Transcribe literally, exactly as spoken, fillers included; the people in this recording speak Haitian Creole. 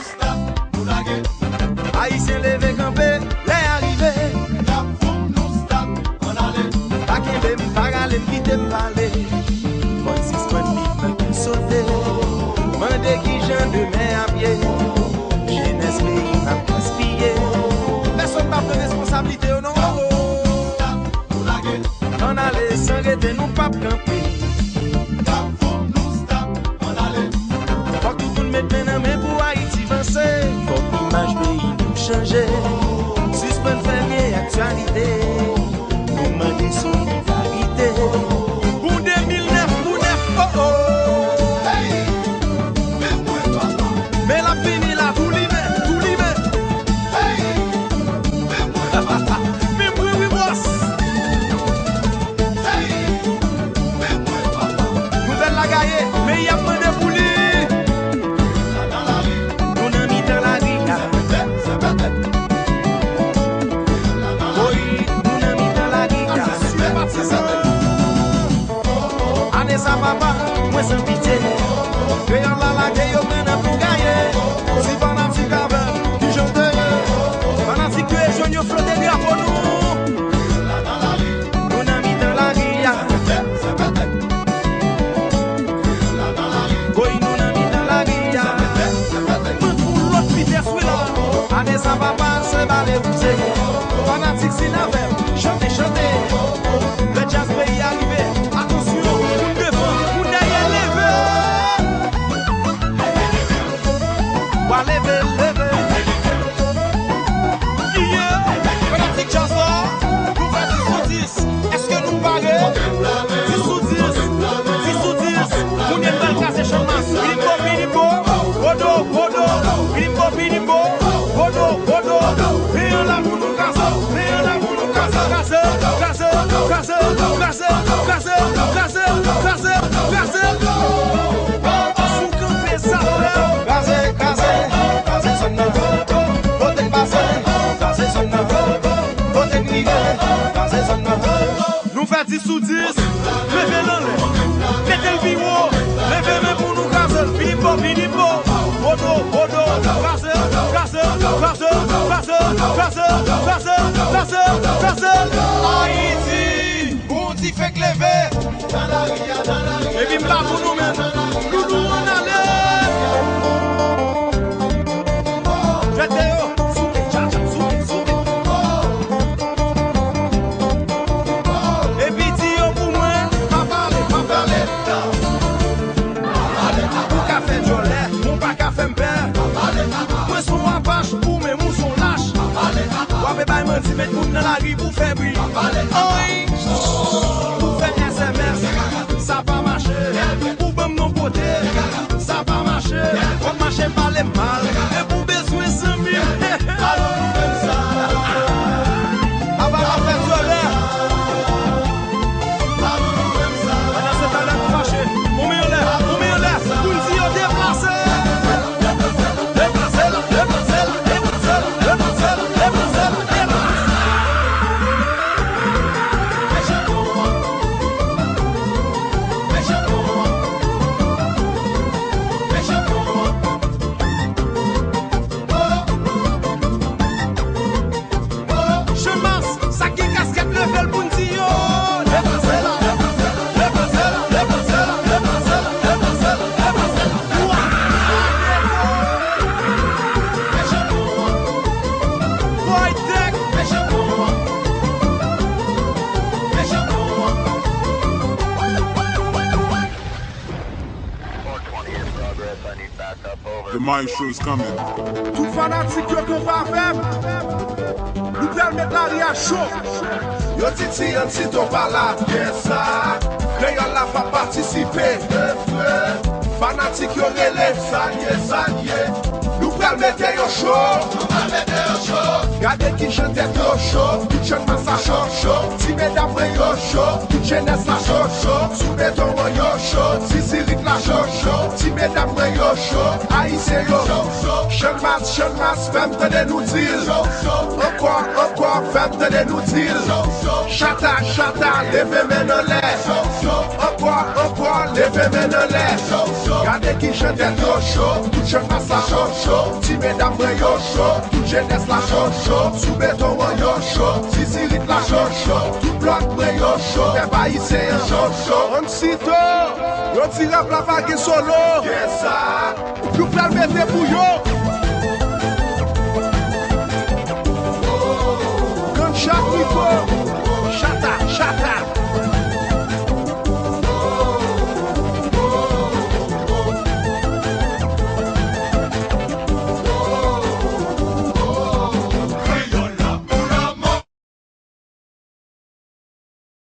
Stop, nou lage. Ayisyen leve kanpe, lè a rive. N ap fou, nou stop, ann ale. Pa kenbe m, pa rale m, kite m pale. Fò n sispann viv nan kè sote. Mande kijan demen ap ye. Jenès peyi n ap gaspiye. Pèsonn pa pran responsablite yo, non. Stop, nou lage. Ann ale san rete, nou p ap kanpe. Stop, nou stop, ann ale. Fòk tout moun met men nan men pou Ayiti vanse. Fòk imaj peyi nou chanje. Sispann fè vye aktyalite. Nou mande solidarite. Pou de mil nèf pou nèf, oh, oh. Hey! Men mwen papa. Men l ap vini la, tou limen, tou limen. Hey! Men mwen papa. Men mwen wi, bòs. Hey! Men mwen papa. Nouvèl la gaye, men y ap mande pou li. Nou nan mitan lari a. Woy, nou nan mitan lari a. Ane sa papa, mwen san pitye. Kreyòl la lage yo pran nan pou gaye. Si fanatik avè m, kijan w te ye? Fanatik yo e jwenn yo flote drapo nou. Nou nan mitan lari a. Woy, nou nan mitan lari a. Mwen pou lòt vitès wi la. Ane sa papa, se bale wouze. Fanatik si n avè m, chante, chante. Lè djaz peyi a rive, atansyon, moun devan, moun dèyè, leve. Wa leve, leve. Kiye, fanatik djaz la, nou fè dis sou dis. Èske nou pare? Dis sou dis, dis sou dis. Moun yo pral kraze Channmas. Pinipo, pinipo, podo, podo. Pinipo, pinipo, podo, podo. Men an la pou nou kraze, men an la pou nou kraze. Kraze, kraze, kraze, kraze, kraze, kraze, kraze, kraze. Si w kanpe sa fè. Kraze, kraze, kraze zòn nan. Kote n pase, kraze zòn nan. Kote n rive, kraze zòn nan. Nou fè dis sou dis, leve l anlè, mete l pi wo, leve men pou nou kraze l, pinipo, pinipo, podo, podo, kraze, kraze, kraze, Ayiti, bon dife k leve. Epi m pa pou nou menm. Loulou ann ale. Jwèt deyò. Souke, tchatcha, souke, souke. Epi di yo pou mwen, pa pale, pa pale. Ou ka fè djòlè, ou pa ka fè m pè. Mwen se yon apach, ou menm ou se yon lach. W ape bay manti, met moun nan lari pou fè bri. Oy! Pou fè S M S, sa pa mache. Pou ban m non kote, sa pa mache. W ap mache pale m mal. E pou bezwen zanmi m. Alò nou menm sa. Apa w ap fè djòlè. Pandan se tan lè nou fache, ou men anlè, ou men anlè, pou n di yo deplase. Deplase l, deplase l, deplase l. Channmas, sa k gen kaskèt leve l pou n di yo. Deplase la, deplase la, deplase la. Boy Tech. The maestro's coming. Tout fanatik yo kanpe avè m. Nou pral met lari a cho. Yo di Ti Ann Sito pa la. Yes, sir. Kreyòl la pa patisipe. Fanatik yo rele. Sa l ye, sa l ye. Nou pral mete yo cho. Nou pral mete yo cho. Gade kijan tèt yo cho, tout Channmas la cho cho. Ti medam mwen yo cho, tout jenès la cho cho. Sou beton an yo cho, zizirit la cho cho. Ti medam mwen yo cho, ayisyen yo cho cho. Channmas, Channmas, fè m tande nou di l cho cho. Ankò, ankò, fè m tande nou di l cho cho. Chata, chata, leve men n anlè cho cho. Ankò, ankò, leve men n anlè cho cho. Gade kijan tèt yo cho, tout Channmas la cho cho. Ti medam mwen yo cho, tout jenès la cho cho. Sou beton an yo cho, zizirit la cho cho. Tout blòk mwen yo cho, pèp ayisyen an cho cho. Ansito, yo di rap la pa gen solo. Kiyès sa? Nou pral mete pou yo.